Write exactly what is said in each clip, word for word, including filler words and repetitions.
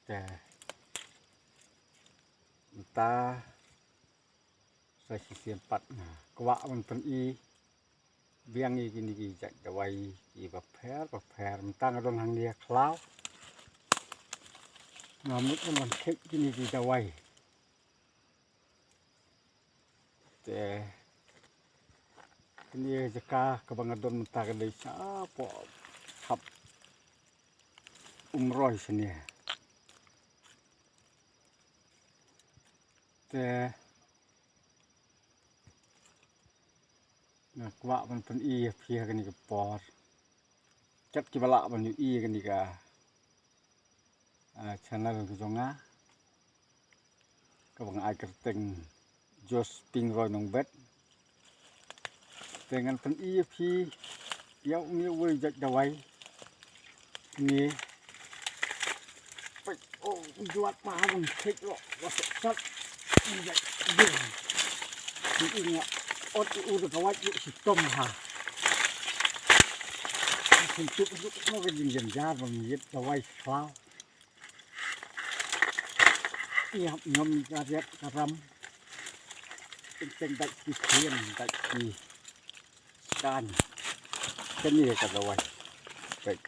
Te mynta sa shisien pat nga kwah ban pyni biang ïa kine ki jait dawai kiba pher ba pher. Mynta nga don hangne ha khlaw, nga mut ban kheiñ kine ki dawai. Te kane ka jaka kaba nga don mynta ka dei shapoh hap Umroi shane. Te nga kwah ban pyni ïa phi ha kane ka por, kat kiba lah ban ïohi ïa kane ka, ah, channel ka jong nga, kaba nga ai kyrteng Josping Roi Nongbet. Te ngan pyni ïa phi ïa une uwei u jait dawai. Ni. Peit, oh, u juat pa ha bang peit, oh, wa sat sat. U jait dawai. Ni, nga ot u da ka wait u shitom ha. Sum tuk tuk no ka jingjynjar bang ïit dawai khlaw. Ïa, ngam ka riat ka ram. Teng teng dait ki khlieng, dait ki skan. Kane ka dawai. Peit.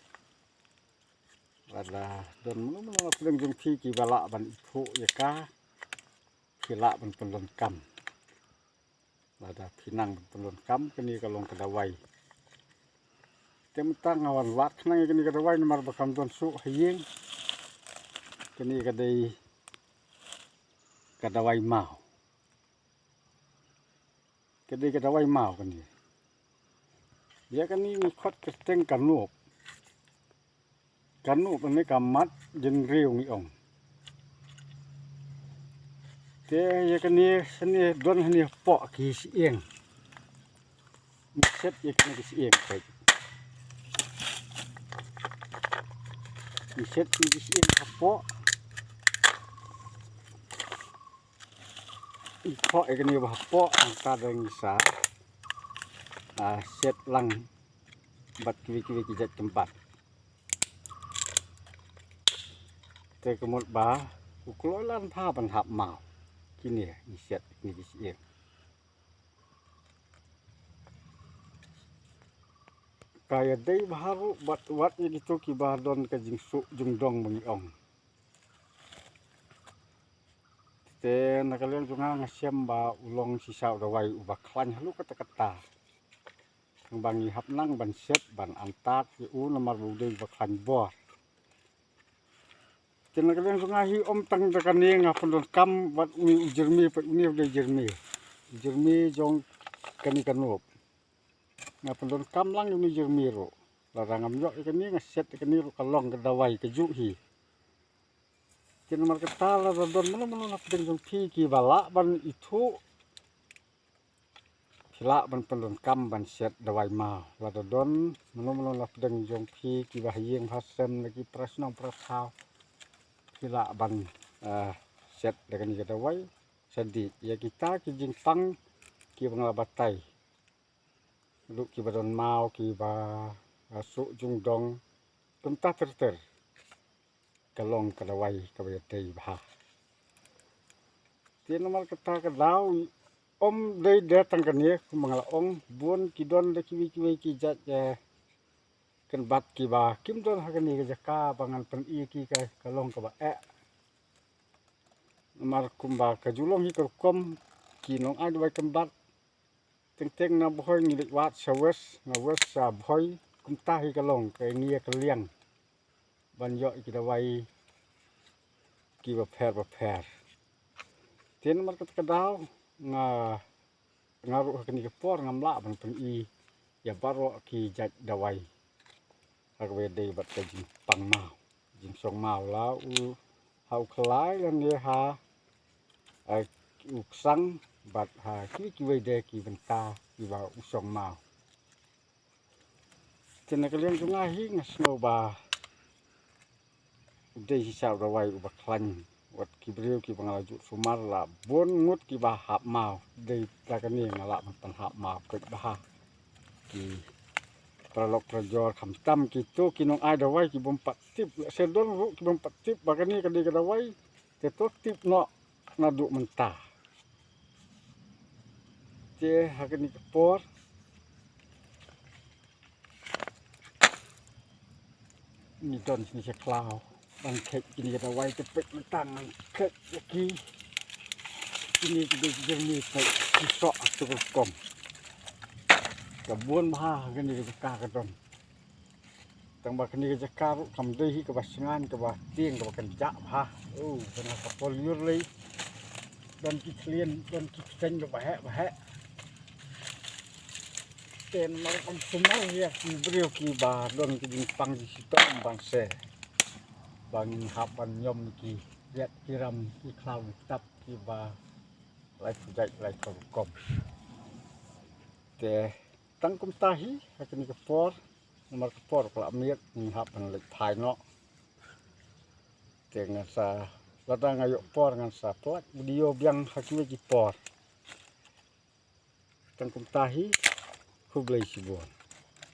Lada don mano mano na pdeng jong phi kiba lah ban ithuh ïa ka, phi lah ban pyndonkam. Lada phi nang ban pyndonkam, kane ka long ka dawai. Te mynta nga wan wad khnang ïa kane ka dawai namar ba kam don shuh ha ïing. Kane ka dei ka dawai maw. Ka dei ka dawai maw kane. Ïa kane ngi khot kyrteng ka nup. Ka nup ne ka mat jynriew ngi ong. Te ïa kane shane don hane hapoh ki shyieng. Ngi set ïa kane ki shyieng peit. Ngi set ïa ki shyieng hapoh. Ngi khoh ïa kane ba hapoh, nangta dang ngi sa, ah, set lang bad kiwei kiwei ki jait kynbat. Te ka mut ba u kloi lan bha ban hap maw. Kine ngi set kine ki shyieng. Ka ïadei bha ruh bad wat ïa kito kiba don ka jingsuk jingdong ba ngi ong. Te na ka liang jong nga nga shem ba u long shisha u dawai uba khlaiñ haduh katta katta. Ba ngi hap nang ban set ban antad ïa u namar ba u dei uba khlaiñ bor. Te na ka liang jong nga hi ym tang da kane nga pyndonkam bad une u jyrmi, pat une u dei jyrmi. U jyrmi jong kane ka nup. Nga pyndonkam lang ïa une u jyrmi ruh. Lada ngam ïoh ïa kane nga set ïa kane ruh ka long ka dawai kajuh hi. Te namar kata lada don mano mano na pdeng jong phi kiba lah ban ithuh, phi lah ban pyndonkam ban set dawai maw. Lada don mano mano na pdeng jong phi kiba ha ïing ha sem na ki para shnong para thaw, phi lah ban, eh, set da kane ka dawai. Sa dih ïa kita ki jingpang kiba nga la batai. Ruh kiba don maw, kiba, ah, suk jingdong. Kumta ter ter. Ka long ka dawai kaba ïadei bha. Te namar kata ka daw ym dei de tang kane kumba nga la ong, bun ki don da kiwei kiwei ki jait, eh, kynbat kiba kim don ha kane ka jaka ba ngan pyni ïa ki, ka, ka long kaba eh. Namar kumba ka ju long hi ka rukom ki nong ai dawai kynbat. Teng teng na Bhoi ngi leit wad sha West, na West sha Bhoi, kumta hi ka long, ka ngi ïa ka liang ban ïoh ïa ki dawai kiba pher ba pher. Te namar kata ka daw nga, nga ruh ha kane ka por ngam lah ban pyni ïa baroh ki jait dawai. Ha kaba ïadei bad ka jingpang maw, jingshong maw, la u ha u khlai lane ha, eh, u ksang bad ha kiwei kiwei de ki bynta kiba u shong maw. Te na ka liang jong nga hi nga sngew ba u dei shisha u dawai uba khlaiñ. Wat ki briew kiba nga la ju sumar la bun ngut kiba hap maw. Dei da kane nga lah ban pynhap maw peit bha. Ki Paralok parajor, khamtam kito ki nong ai dawai ki bym pat tip, lehse don ruh ki bym pat tip ba kane ka dei ka dawai, te to tip noh naduh mynta. Te ha kane ka por ngi don shane sha khlaw ban kheit kine ki dawai, te peit mynta ngan kheit ïa ki. Kine ki dei ki jyrmi, peit ki soh ha kato ka rukom. Ka bun bha ha kane ka jaka ka don. Tang ba kane ka jaka ruh kam dei hi kaba shngain, kaba tieng, kaba kynjah bha. Oh, tang ha ka por lyiur lei don ki khlien, don ki ktien ba heh ba heh. Te namar kam sumar ïa ki briew kiba don ki jingpang ki shitom ban seh ba ngin hap ban ñiom ki riat ki ram, ki khlaw ki ktap kiba lai phew jait lai phew rukom. Te tang kumta hi ha kane ka por, namar ka por ka la miet, ngin hap ban leit phai noh. Te ngan sa, lada nga ïoh por ngan sa pynlait video biang ha kine ki por. Tang kumta hi, khublei shibun.